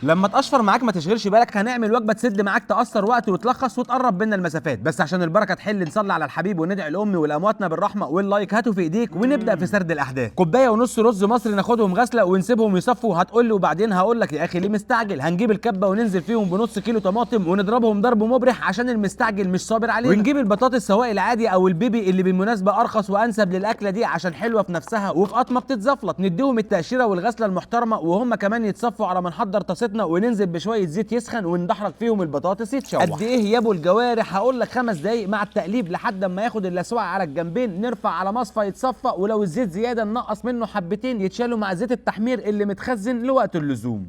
لما تقشفر معاك ما تشغلش بالك، هنعمل وجبة تسد معاك، تقصر وقت وتلخص وتقرب بينا المسافات. بس عشان البركة تحل نصلي على الحبيب وندعي الام والامواتنا بالرحمة، وال like هاتوا في ايديك ونبدا في سرد الاحداث. كوباية ونص رز مصري ناخدهم غسله ونسيبهم يصفوا. هتقول لي وبعدين؟ هقول لك يا اخي ليه مستعجل. هنجيب الكبه وننزل فيهم بنص كيلو طماطم ونضربهم ضرب مبرح عشان المستعجل مش صابر علينا. ونجيب البطاطس سواء العادي او البيبي اللي بالمناسبة ارخص وانسب للاكله دي عشان حلوة في نفسها وفي قطمه بتتزفلط. نديهم التقشيره والغسله المحترمة وهم كمان يتصفوا على ما نحضر طاستنا، وننزل بشوية زيت يسخن وندحرج فيهم البطاطس يتشوح. قد ايه يا ابو الجوارح؟ هقول لك 5 دقايق مع التقليب لحد ما ياخد اللسوعه على الجنبين. نرفع على مصفى يتصفى، ولو الزيت زيادة ننقص منه حبتين يتشالوا مع زيت التحمير اللي متخزن لوقت اللزوم.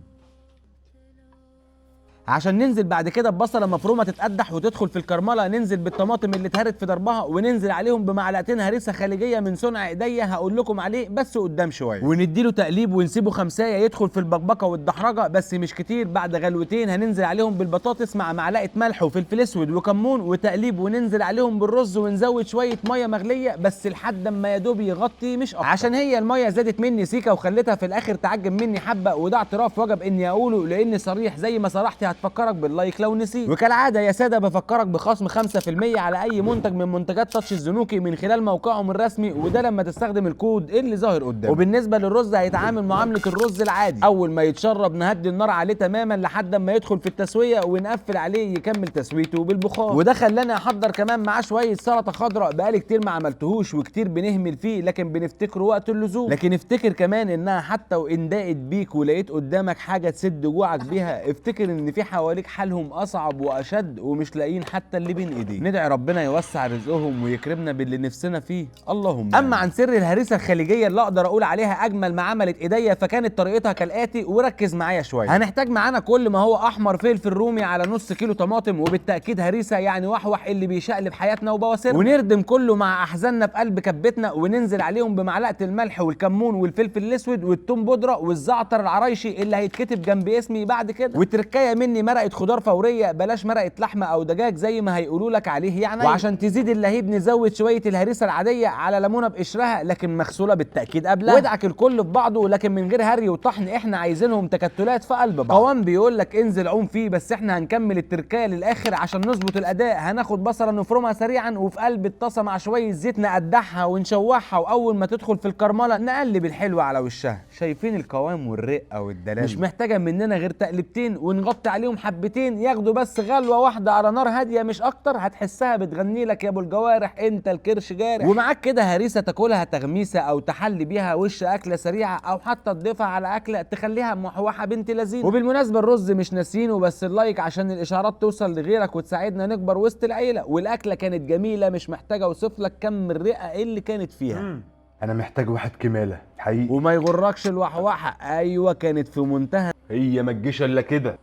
عشان ننزل بعد كده ببصله مفرومه تتقدح وتدخل في الكرمله. ننزل بالطماطم اللي اتهرت في ضربها، وننزل عليهم بمعلقتين هريسه خليجية من صنع ايديا هقول لكم عليه بس قدام شوية، ونديله تقليب ونسيبه خمسايه يدخل في البقبقه والدحرجه بس مش كتير. بعد غلوتين هننزل عليهم بالبطاطس مع معلقه ملح وفلفل اسود وكمون وتقليب، وننزل عليهم بالرز ونزود شوية مية مغليه بس لحد ما يا دوب يغطي مش اكتر، عشان هي المية زادت مني سيكه وخلتها في الاخر تعجب مني حبه، وده اعتراف وجب اني اقوله لاني صريح زي ما صرحتي. هتفكرك بال like لو نسيت. وكالعادة يا ساده بفكرك بخصم 5% على اي منتج من منتجات تاتش الزنوكي من خلال موقعهم الرسمي، وده لما تستخدم الكود اللي ظاهر قدامك. وبالنسبة للرز هيتعامل معاملة الرز العادي، اول ما يتشرب نهدي النار عليه تماما لحد ما يدخل في التسوية ونقفل عليه يكمل تسويته بالبخار. وده خلاني احضر كمان معاه شوية سلطة خضراء بقالي كتير ما عملتهوش وكتير بنهمل فيه لكن بنفتكره وقت اللزوم. لكن افتكر كمان انها حتى وان ضاقت بيك ولقيت قدامك حاجة تسد جوعك بيها، افتكر ان في حواليك حالهم اصعب واشد ومش لاقيين حتى اللي بين ايديك. ندعي ربنا يوسع رزقهم ويكرمنا باللي نفسنا فيه، اللهم. اما عن سر الهريسه الخليجية اللي اقدر اقول عليها اجمل ما عملت ايديا، فكانت طريقتها كالاتي وركز معايا شوية. هنحتاج معانا كل ما هو احمر فلفل رومي على نص كيلو طماطم، وبالتاكيد هريسه يعني وحوح اللي بيشقلب حياتنا وبواسيرنا، ونردم كله مع احزاننا في قلب كبتنا، وننزل عليهم بمعلقه الملح والكمون والفلفل الاسود والثوم بودره والزعتر العرايشي اللي هيتكتب جنب اسمي بعد كده. وتركايه مني مرقه خضار فورية، بلاش مرقه لحمه او دجاج زي ما هيقولوا لك عليه يعني. وعشان تزيد اللهيب نزود شوية الهريسه العادية على ليمونه بقشرها لكن مغسوله بالتاكيد قبلها، وادعك الكل في بعضه لكن من غير هري وطحن، احنا عايزينهم تكتلات في قلب بعض. قوام بيقول لك انزل عوم فيه، بس احنا هنكمل التركايه للاخر عشان نظبط الاداء. هناخد بصله نفرمها سريعا وفي قلب الطاسه مع شوية زيت نقدحها ونشوحها، واول ما تدخل في الكرمله نقلب الحلوة على وشها. شايفين القوام والرقه والدلال؟ مش محتاجه مننا غير تقلبتين ونغطي عليهم حبتين ياخدوا بس غلوه واحدة على نار هادية مش اكتر، هتحسها بتغني لك يا ابو الجوارح انت الكرش جارح. ومعاك كده هريسه تاكلها تغميسه او تحلي بيها وش اكله سريعة، او حتى تضيفها على اكله تخليها محوحه بنت لذينه. وبالمناسبة الرز مش ناسينه، بس ال like عشان الاشعارات توصل لغيرك وتساعدنا نكبر وسط العيلة. والاكله كانت جميلة مش محتاجه اوصف لك كم الرئة اللي كانت فيها. انا محتاج واحد كماله حقيقي. وما يغركش الوحوحه، ايوه كانت في منتهى. هي ما تجيش الا كده،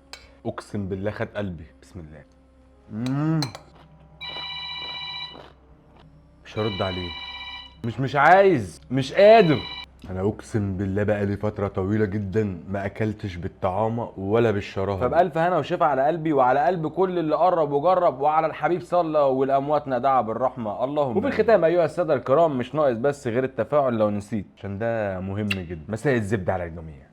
اقسم بالله خد قلبي. بسم الله. مش هرد عليه، مش عايز، مش قادر. انا اقسم بالله بقالي فترة طويلة جدا ما اكلتش بالطعامه ولا بالشراهه. فبألف هنا وشفا على قلبي وعلى قلب كل اللي قرب وجرب، وعلى الحبيب صلى والاموات دعا بالرحمة، اللهم. وفي الختام ايها السادة الكرام، مش ناقص بس غير التفاعل لو نسيت عشان ده مهم جدا. مساء الزبدة على الجميع.